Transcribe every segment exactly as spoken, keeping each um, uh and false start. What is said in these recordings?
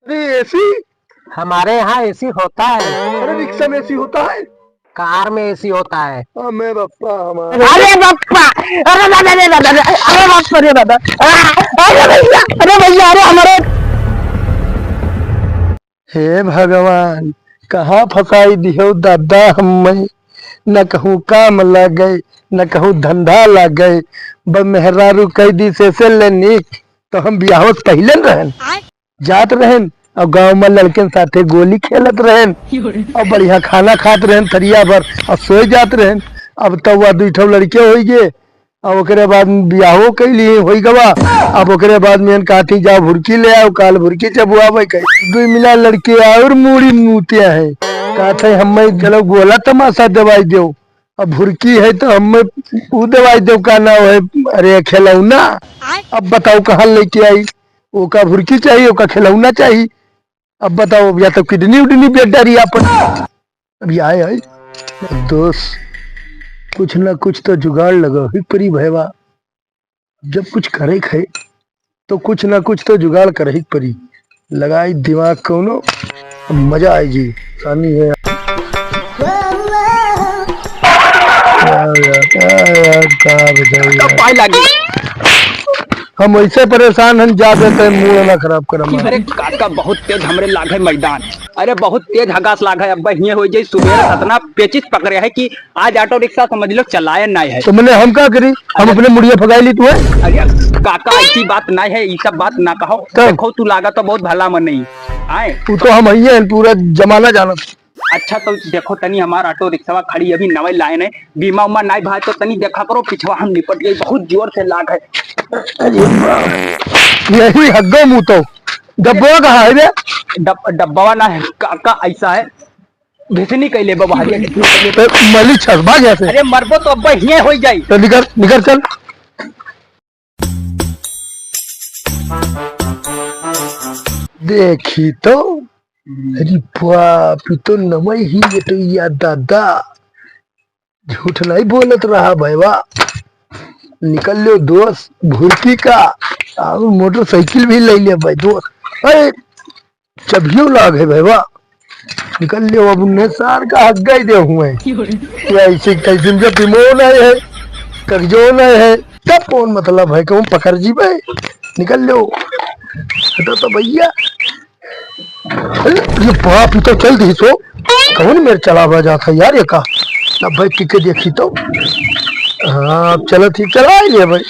अरे, एसी? हमारे यहाँ एसी होता है। अरे, रिक्शा में एसी होता है? कार में एसी होता है। अबे बप्पा हमारा। अरे बप्पा! अरे दादा, अरे दादा, अरे बाप रे दादा। आ, अरे भैया, अरे भैया, अरे हमारे हे भगवान, कहाँ फँसाई दिहो दादा हम्मे। न कहूँ काम लागे, न कहूँ धंधा लागे। ब मेहरारू कह दी से, से ले नीक, तो हम बियाह से पहिले न रहन। जात रहन और गाँव में लड़कन साथे गोली खेलत रहन और बढ़िया खाना खात रहन थरिया भर और सोए जात रहन। अब तो वह दुई ठो लड़के होई गे, अब ओकरे बाद बियाहो कइली, होई गवा। अब ओकरे बाद में कहती, "जाओ भुरकी ले आओ, काल भुरकी चबुआवे के।" दुई मिला लड़के और मूड़ी मूते हैं, कहते, "हम्मे चलो गोला तमाशा दवाई दो।" अब भुरकी है तो हम्मे ऊ दवाई दो, का नाम है, अरे खिलौना। अब बताओ कहाँ लेके आई, ओका भुरकी चाहिए, ओका खिलौना चाहिए। अब बताओ, या तो किडनी उडनी बेच डारी आपन। अब ये आए, आए। दोस्त, कुछ ना कुछ तो जुगाड़ लगावे के परी भैया। जब कुछ करे के है, तो कुछ ना कुछ तो जुगाड़ करे के परी। लगाई दिमाग कौनो, मजा आई जी। सानी है। का यार, का यार, का बताई यार। पाए लागी। हम ऐसे परेशान हन, जा देते हैं, मूड ना खराब कर हमारा। अरे काका, बहुत तेज हमरे लाग है मैदान। अरे बहुत तेज हगास लाग है, अब हिये हो जाई सुबेर। इतना पेचिस पकड़े है कि आज ऑटो रिक्शा समझ लो चलाए ना है। तो मैंने हम का करी, हम अपने मुड़िया फगाई ली तू है। अरे काका, ऐसी बात ना है, ई सब बात ना कहो। तब? देखो तू लागा तो बहुत भला मन नहीं आए। तू तो हम ही हैं, पूरा जमाना जानत। अच्छा, तो देखो तनी हमार ऑटो रिक्शा खड़ी, अभी नवे लाइन है, बीमा उमा नाई भाई, तो तनी देखा करो, पिछवा हम निपट गई, बहुत जोर से लाग है। अरे बाप। यही हग्गो मुँह तो। डब्बा कहाँ है बे? डब-, डब्बा ना है, का, का ऐसा है, घिसनी कैले बा बाहर। ए, मली छस, भाग यहाँ से। अरे मरबो तो अब हिये हो जाई। तो निकर, निकर चल। देखी तो, अरे बाप, ई तो नमई ही बेटैया दादा। झूठ नहीं बोलत रहा भैया। निकल लो दोस्त, भुरकी का, और मोटरसाइकिल भी ले ले भाई दोस्त। अरे, चबियो लाग है भैया। निकल लो, अब उन्हें सार का हक गई दे हुए। क्यों रे? तो ऐसे कैसे इनका दिमाग नहीं है, कगजो नहीं है, तब कौन मतलब है, कौन पकड़ जी भाई? निकल लो, हटो तो भैया। अरे, ये बाप, ये तो चल दी सो। कौन मेरे चला बजा था यार, ये का? अब भाई पी के देखी तो। हाँ, अब चलो ठीक, चला ही ले भाई।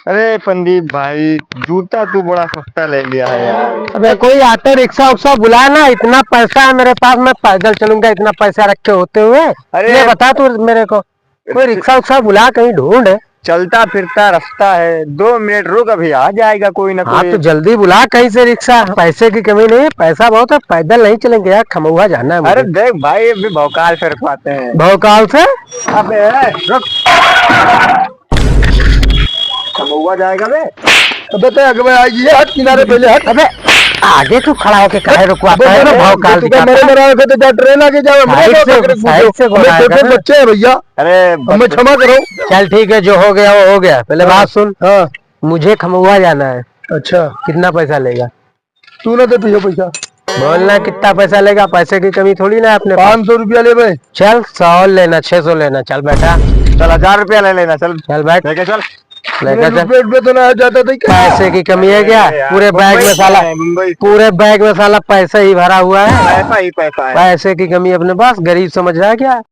अरे पंडित भाई, जूता तू बड़ा सस्ता ले लिया है यार। अबे कोई ऑटो रिक्शा उक्शा बुला ना, इतना पैसा है मेरे पास, मैं पैदल चलूंगा इतना पैसा रखे होते हुए? अरे ये बता तू मेरे को, कोई रिक्शा उक्शा बुला, कहीं ढूंढ। चलता फिरता रास्ता है, दो मिनट रुक, अभी आ जाएगा कोई ना हाँ, कोई। तो जल्दी बुला कहीं से रिक्शा, पैसे की कमी नहीं है, पैसा बहुत है, पैदल नहीं चलेंगे यार, खमौहा जाना है मुझे। अरे देख भाई, अभी भौकाल से रुकवाते हैं। भौकाल से? अबे रुक। खमौहा जाएगा बे। अबे तो अगवे आ गई है, हट किनारे पहले हट। अबे आगे तू खड़ा होके काहे रुकवाता है? अबे भौकाल दिखाता है। मरे मरा के तो जा, ट्रेन आगे जाओ, मरे साइड से, साइड से घुमाएगा ना। छोटे बच्चे हैं भैया। अरे, हमें क्षमा करो। चल ठीक है, जो हो गया वो हो गया। पहले हाँ, बात सुन। हाँ। मुझे खमौहा जाना है। अच्छा। कितना पैसा लेगा? तू ना दे पियो पैसा। बोलना कितना पैसा लेगा, पैसे की कमी थोड़ी ना है अपने पास। पाँच सौ रुपया लेबे। चल, सौ लेना, छह सौ लेना, चल बेटा। चल, हजार रुपया ले लेना, चल। चल बैठ। लेके चल। लेके चल। रुपये, रुपये तो ना जाता था क्या? पैसे की कमी है क्या? अरे यार, पूरे बैग में साला, मुंबई। पूरे बैग में साला पैसा ही भरा हुआ है। पैसा ही पैसा है। पैसे की कमी अपने पास, गरीब समझ रहा है क्या?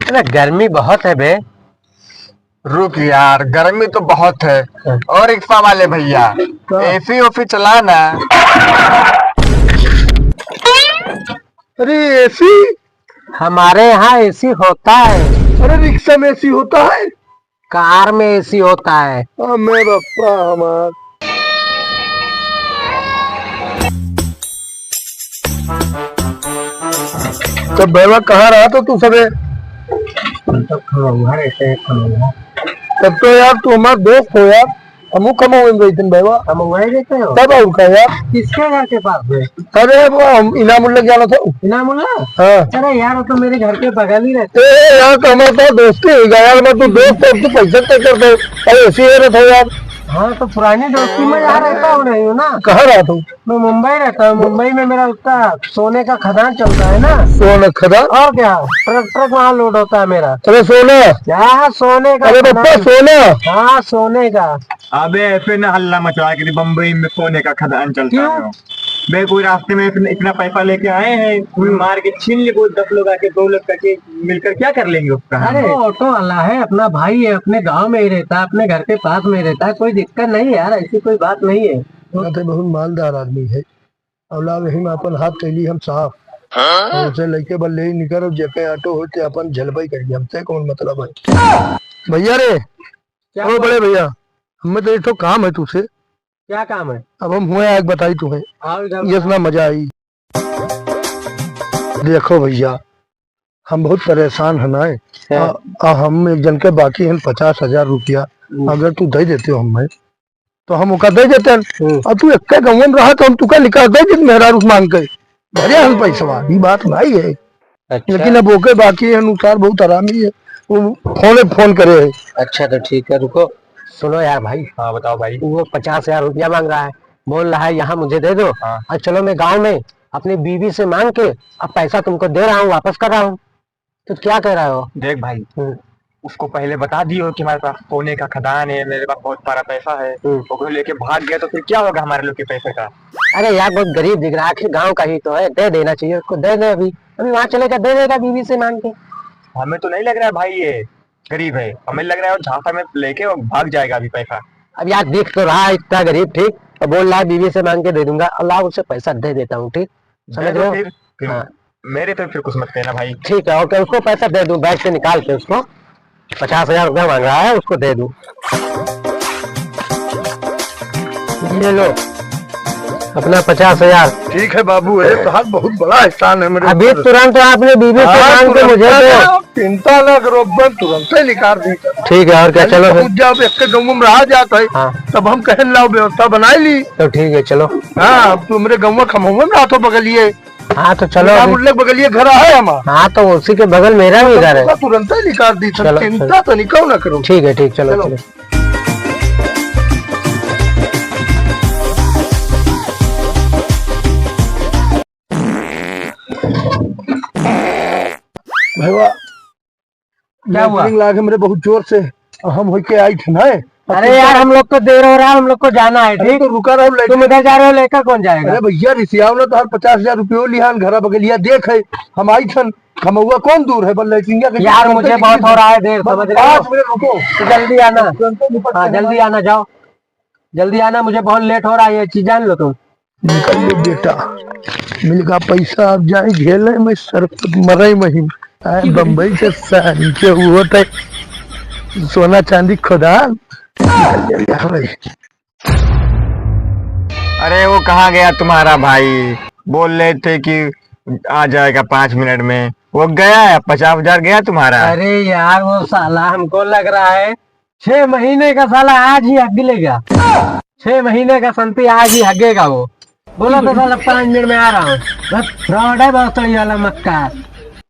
अरे गर्मी बहुत है बे। रुक यार, गर्मी तो बहुत है। हाँ। और रिक्शा वाले भैया, हाँ। एसी ओसी चला ना। अरे एसी? हमारे यहाँ एसी होता है। अरे रिक्शा में एसी होता है? कार में एसी होता है। अबे बप्पा हमार। तब भैया कहाँ रहा तो तू सबे? हम सब खमौहा रहते हैं, खमौहा। तब तो यार तू हमार दोस्त हो यार, हमहू खमौहे में रहितन भैया। खमौहा ही रहते हो? तब और का यार? किसके घर के पास में? अरे वो हम इनामुल्ला के जाना था। इनामुल्ला? हाँ। अरे यार वो तो मेरे घर के बगल ही रहते। ए यार तो हमारे साथ दोस्ती हो गया यार, मैं तू दोस्त है, तू पैसा तय करते हो। अरे ऐसे ही रहता है यार। हाँ तो पुरानी दोस्ती में यहाँ रहता हूँ, नहीं हूँ ना। कहाँ रहा तू? मैं मुंबई रहता हूँ। मुंबई में मेरा उसका सोने का खदान चलता है ना। सोना खदान? और क्या, ट्रक ट्रक वहाँ लोड होता है मेरा। अरे सोना? हाँ, सोने का अरे बप्पा, खदान। सोना? हाँ, सोने का। अबे फिर ना हल्ला मचवा के बम्बई में सोने का खदान चलता क्यों? है। बे कोई रास्ते में इतने, इतना पैसा लेके आए हैं, कोई हम्म। मार के छीन ले, कोई दस लोग आके, दो लोग करके मिलकर क्या कर लेंगे उसका? अरे वो ऑटो वाला है, अपना भाई है, अपने गांव में ही रहता है, अपने घर के पास में ही रहता है, कोई दिक्कत नहीं है यार, ऐसी कोई बात नहीं है। ना तो बहुत मालदार आदमी है। अब लाओ यही में अपन हाथ कैली हम साफ। हाँ? और उसे लेके बस ले ही निकर, और जेके ऑटो होते अपन झलबई करिए, हमसे कौन मतलब है? भैया रे, क्या ओ हुआ? बड़े भैया, हमें तो एक ठो काम है तुझसे। क्या काम है? अब हम हुए आग बताई तुम्हें। आओ इधर। ये सुना मजा आई। देखो भैया, हम बहुत परेशान है ना। क्या? आ, आ, हम एक जन के बाकी हैं पचास हजार रुपया। हम्म। अगर तू दे देते हो हमें, तो हम ओका दे देते हैं। हम्म। अब तू एक्के गाँव में रहा, तो हम तुका निकाल दे देते मेहरारू से मांग के। भरे हम पैसवा, ई बात नहीं है। अच्छा। लेकिन अब ओके बाकी अनुसार बहुत आरामी है, वो फोन फोन करे है। अच्छा, तो ठीक है, रुको। सुनो यार भाई। हाँ, बताओ भाई। वो पचास हजार रुपया मांग रहा है, बोल रहा है, "यहाँ मुझे दे दो।" हाँ। और चलो, मैं गांव में अपनी बीवी से मांग के अब पैसा तुमको दे रहा हूँ, वापस कर रहा हूँ। तो क्या कह रहा हो? देख भाई, हम्म। उसको पहले बता दियो कि हमारे पास सोने का खदान है, मेरे पास बहुत सारा पैसा है। हम्म। वो लेके भाग गया तो फिर क्या होगा हमारे लोग के पैसे का? अरे यार, बहुत गरीब दिख रहा है, आखिर गांव का ही तो है, दे देना चाहिए उसको, दे दे अभी, अभी वहां चलेगा, दे देगा बीवी से मांग के। हमें तो नहीं लग रहा है भाई ये गरीब है, हमें लग रहा है वो झांसा में लेके वो भाग जाएगा अभी पैसा। अब यार, दिख तो रहा है इतना गरीब, ठीक, तो बोल रहा है बीवी से मांग के दे दूंगा, और लाओ, उसे पैसा दे देता हूँ, ठीक, समझ रहे हो? फिर, फिर हाँ। मेरे पे फिर कुछ मत कहना भाई। ठीक है, ओके, उसको पैसा दे दूं, बैग से निकाल के उसको। पचास हजार रुपया मांग रहा है, उसको दे दूं। ये लो, अपना पचास हजार। ठीक है बाबू, अरे तोहार बहुत बड़ा एहसान है मेरे अभी ऊपर। तुरंत आपने बीवी से हाँ, मांग के तुरंत मुझे दो। चिंता ना करो, एकदम तुरंत ही निकाल दी। ठीक है, और क्या, चलो फिर। पहुंच जाओ, एक के गाँव में रहा जाता है, हाँ। तब हम कहन लाओ, व्यवस्था बनाई ली। तो ठीक है, चलो। हाँ, अब तू मेरे गाँव में खमौहा में रहा तो बगलिए। हाँ, तो चलो अभी। मुल्ले के बगलिए घर है हमार। हाँ, तो उसी के बगल मेरा भी घर है। तुरंत ही निकाल दी, चलो, चिंता चलो। तो निकाल ना करो। ठीक है, ठीक, चलो, चलो। चलो। भैया, क्या हुआ? लैट्रिन लाग है मेरे बहुत जोर से, और हम होके आई थे ना। अरे यार, हम लोग को देर हो रहा है, हम लोग को जाना है, अरे ठीक? तो रुका रहो, लैट्रिन। तुम इधर जा रहे हो, लेकर कौन जाएगा? अरे भैया, रिसियाओ ना, तो हर पचास हजार रुपये लिहान, घर बगलिया देख है, हम आई थन, खमौहा कौन दूर है, बस लैट्रिन का यार, मुझे बहुत हो रहा है देर, बस समझ रहे हो? पाँच मिनट रुको। तो जल्दी आना। तुरंत निपट हाँ, के जल्दी हमारे आना, जाओ। जल्दी आना, मुझे बहुत लेट हो रहा है, ये चीज जान लो तुम। निकल लो बेटा, मिल गा पैसा, अब जाए झेले में सर मरे महीन। आए बम्बई से सहन के हुआ थे सोना चांदी खुदा। निकल ले यहाँ भाई। अरे वो कहाँ गया तुम्हारा भाई? बोल रहे थे कि आ जाएगा पाँच मिनट में, वो गया है, पचास हजार गया तुम्हारा। अरे यार वो साला हमको लग रहा है छह महीने का साला आज ही हग लेगा। छह महीने का संती आज ही हगेगा वो। बोला तो साला पाँच मिनट में आ रहा हूँ। बस फ्रॉड है बहुत सही वाला मक्का।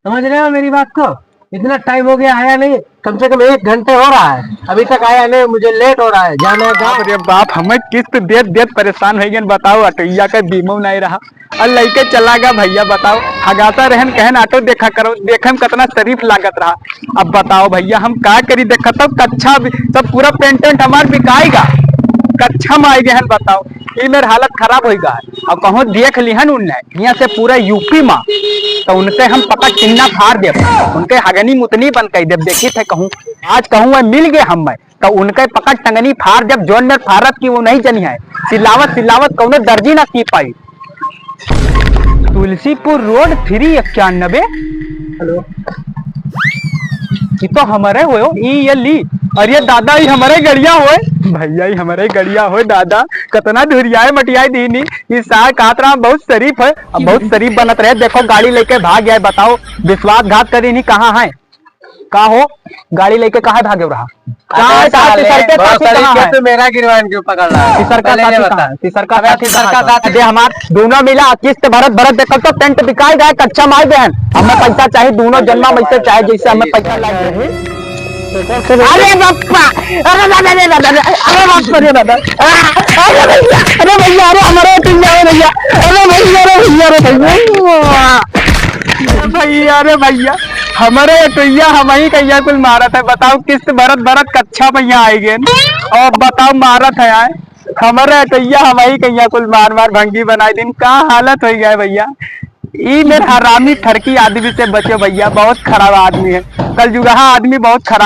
समझ रहे हो मेरी बात को? इतना टाइम हो गया आया नहीं, कम से कम एक घंटे हो रहा है, अभी तक आया नहीं, मुझे लेट हो रहा है, जाना है बाप रे बाप, हमें किस्त देत देत परेशान हो गए। बताओ, ऑटोइया का बीमो नहीं रहा, और लइके चला गया भइया। बताओ, हगासा रहन कहन ऑटो देखा करो, देखे में कितना शरीफ लागत रहा। अब बताओ भइया, हम का करी? देखा तब कच्छा भी, सब पूरा पेंट वेंट हमार बिकाएगा, कच्छा में आए गए हन। बताओ, ये मेर हालत खराब होइगा। अब कहूँ देख लिहन उनने, हियाँ से पूरा यूपी में, तो उनके हम पकड़ टिन्ना फाड़ देब, उनके हगनी मुतनी बंद कर देब। देखी थे कहूँ, आज कहूँ वह मिल गए हम में, तो उनके पकड़ टंगनी फाड़ देब, जौन मेर फारत की वो नहीं जनी है, सिलावत सिलावत कौनो दर्जी ना सी पाई। तुलसीपुर रोड थ्री इक्यानबे। हेलो। ये तो हमारे हो, ई ये ली। अरे दादा, ई हमारे गड़िया होए। भैया, ई हमरे गड़िया होय दादा, कतना धुरियाए मटियाए दीनी। ई सार कहत रहा बहुत शरीफ है, अब बहुत शरीफ बनत रहे। देखो, गाड़ी लेके भाग गया है, बताओ, विश्वासघात करी नहीं, कहाँ है? का हो, गाड़ी लेके कहाँ भागे रहा? अबे कहाँ है सार? साले, तीसर के बहुत साथी कहाँ तरीके है? से मेरा गिरवान क्यों पकड़ रहा है? तीसर का पहले ये साथी बता। कहाँ है? तीसर का अबे साथी तीसर कहाँ का है? साथी अबे हमार दोनों मिला किस्त भरत भरत देखो तो टेंट बिकाई गए, कच्चा माल देहन। हमें पैसा चाहिए, दोनों जन्मा में से चाहे जैसे हमें पैसा लाग रहे। अरे बापा, अरे दादा, अरे दादा, अरे बाप रे दादा। आ, अरे भैया, अरे भैया, अरे हमारे टुइया, अरे भैया, अरे भैया, अरे भैया, अरे भैया। अरे भैया, अरे भैया, हमरे टुइया हम ही कहिया कुल मारत है। बताओ, किस्त भरत भरत कच्चा भैया आए गए और बताओ मारत है आए। हमरे टुइया हम ही कहिया कुल मार मार भंगी बनाई दिन। का हालत हो गया है भैया। ई मेर हरामी ठरकी आदमी से बचो भैया, बहुत खराब आदमी है। कल जुगहा आदमी बहुत खराब